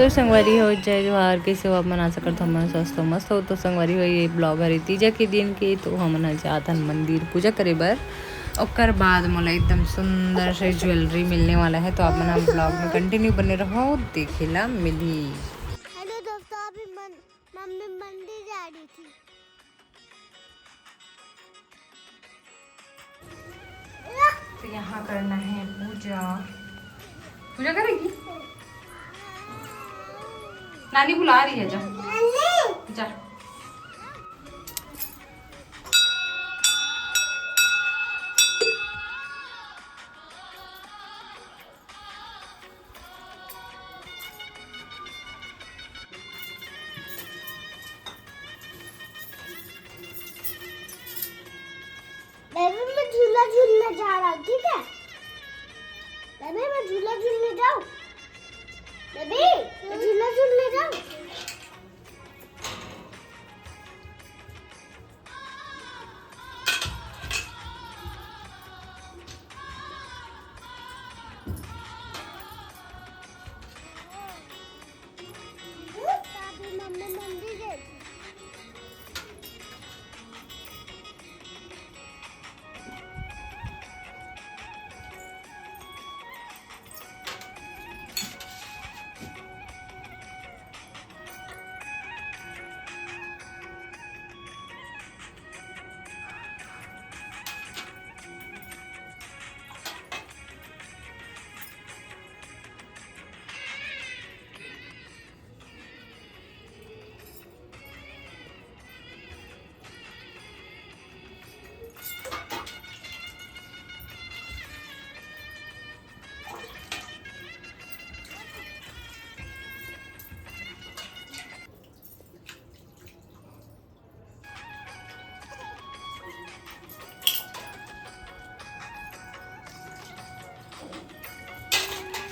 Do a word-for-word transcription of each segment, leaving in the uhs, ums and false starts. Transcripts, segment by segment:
तो संगवारी हो, जय जोहार, कइसे हो आप मन? आशा करत हो हमन स्वस्थ हो, मस्त हो। तो संगवारी हो, ये vlog हरे तीजा के दिन के, तो हमन ह जात हन मंदिर पूजा करे बर। ओकर बाद मोला एकदम सुंदर से jewellery मिलने वाला है, तो आप मन ह vlog में continue बने रहो, देखे ला मिलही। हेलो दोस्तों, अभी मन-, मम्मी मंदिर जा रही थी। तो यहाँ करना है पूजा। पूजा करेगी? नानी बुला रही है, जा। जा। बेबी, मैं झूला झूलने जा रहा हूँ, ठीक है? बेबी, मैं झूला झूलने जाऊँ? बेबी, मैं झूला झूलने जाऊँ? अभी मम्मी मंदिर गई थी।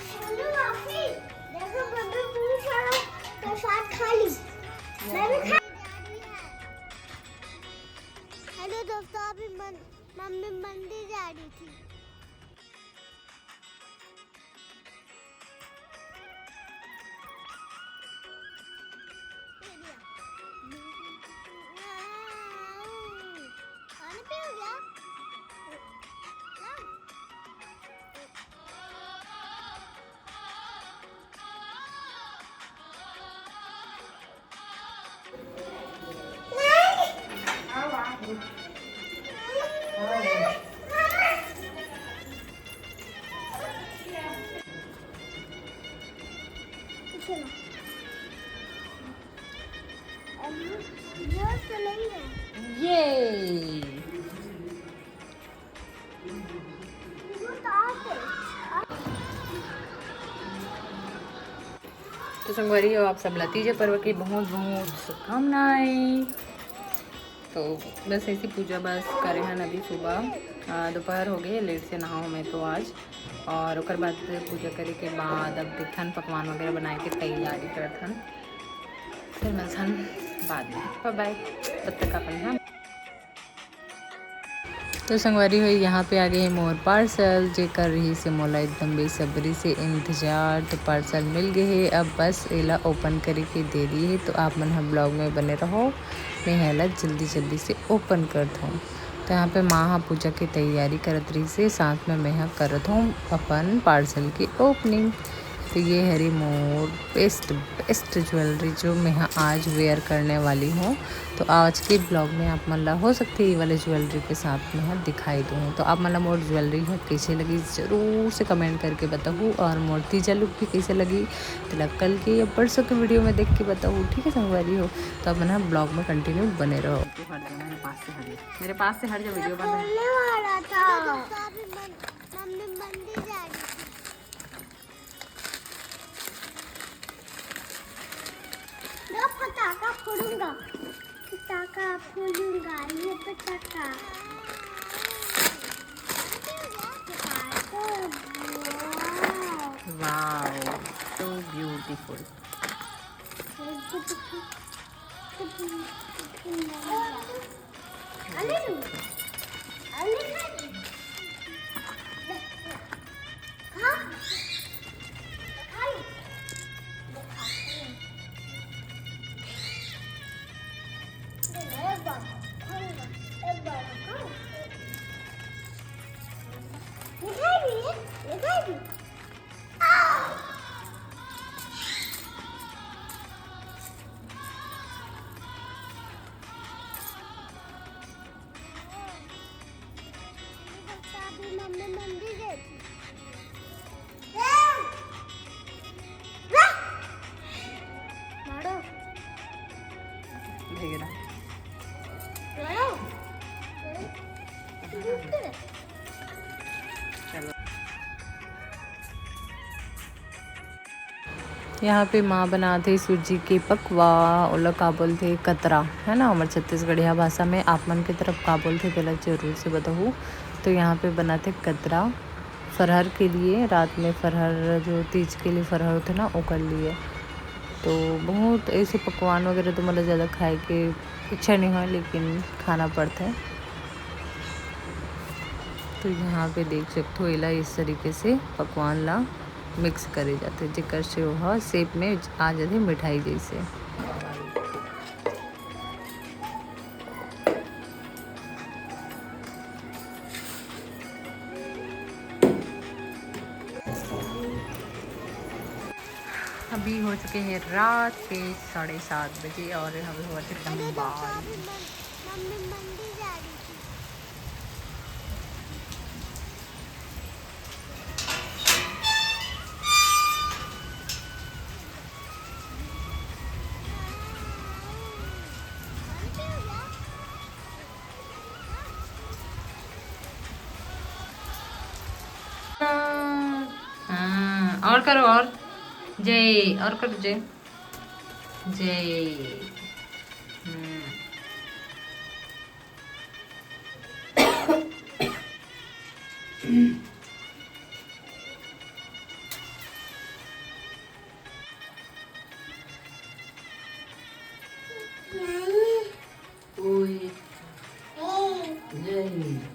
सोनू मासी, देखो, मम्मी बहुत सारा प्रसाद खा ली। मैं भी खा। हेलो दोस्तों, अभी मन-, मम्मी मंदिर जा रही थी। पानी पियोगे आप? ये तो संगवारी हो, आप सब ला तीजा पर्व की बहुत बहुत शुभकामनाएं। तो बस ऐसी पूजा बस करे हन अभी सुबह, आ, दोपहर हो गए, लेट से नहाओ मैं तो आज। और ओकर बाद पूजा करे के बाद अब देखन पकवान वगैरह बनाए के तैयारी करत हन, फिर मिलथन बाद में। बाय बाय, तब तक अपन ध्यान। तो संगवारी हो, यहाँ पे आ गए हैं मोर पार्सल, जेकर रही से मोला एकदम बेसब्री से इंतजार। तो पार्सल मिल गए है, अब बस एला ओपन करे के देरी है। तो आप मन ह ब्लॉग में बने रहो, मैं एला जल्दी जल्दी से ओपन करत हूँ। तो यहाँ पे माँ ह पूजा के तैयारी करत रही से, साथ में मैं ह करत हूँ अपन पार्सल के ओपनिंग। तो ये हरे मोर बेस्ट बेस्ट ज्वेलरी, जो मैं ह आज वेयर करने वाली हूँ। तो आज के ब्लॉग में आप मन ला हो सकथे ये वाले ज्वेलरी के साथ में ह दिखाई दूँ। तो आप मन ला मोर ज्वेलरी ह कैसे लगी, जरूर से कमेंट करके बताहू, और मोर तीजा लुक भी कैसे लगी, तेला कल के या परसों के वीडियो में देख के बताहू, ठीक है संगवारी हो। तो आप मन ह ब्लॉग में कंटिन्यू बने रहो। मेरे पास से हट जा, मेरे पास से हट जा, वीडियो बन रहा है। खोलने वाला था। तो दोस्तों, अभी मन-, मम्मी मंदिर जा रही थी। मैं पटाखा फोड़ूंगा, पटाखा फोड़ूंगा, ये पटाखा। Wow, so beautiful. मंडी गए थे। मारो। मारो। चलो। यहाँ पे माँ बनाथे सूजी के पकवा, ओला का बोलथे, कतरा, है ना, हमर छत्तीसगढ़िया भाषा में। आप मन के तरफ का बोलथे, तेला जरूर से बताहू। तो यहाँ पे बनाथे कतरा फरहर के लिए, रात में फरहर, जो तीज के लिए फरहर होथे ना, ओकर लिए। तो बहुत ऐसे पकवान वगैरह तो मतलब ज़्यादा खाए के इच्छा नहीं होय, लेकिन खाना पड़थे। तो यहाँ पे देख सकते हो, एला इस तरीके से पकवान ला मिक्स करे जाथे, जेकर से ओह शेप में आ जाथे मिठाई जैसे। अभी हो चुके हैं रात के साढ़े सात बजे और हम हो चुके हैं बाहर। मम्मी मंडी जा रही थी। हाँ, और करो, और जय, और करो जय, जय। हम्म। ओए। जय हिंद।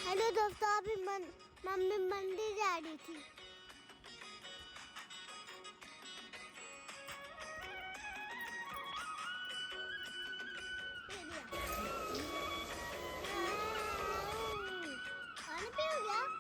हेलो दोस्तों, अभी मन-, मम्मी मंडी जा रही थी। पानी पियोगे आप?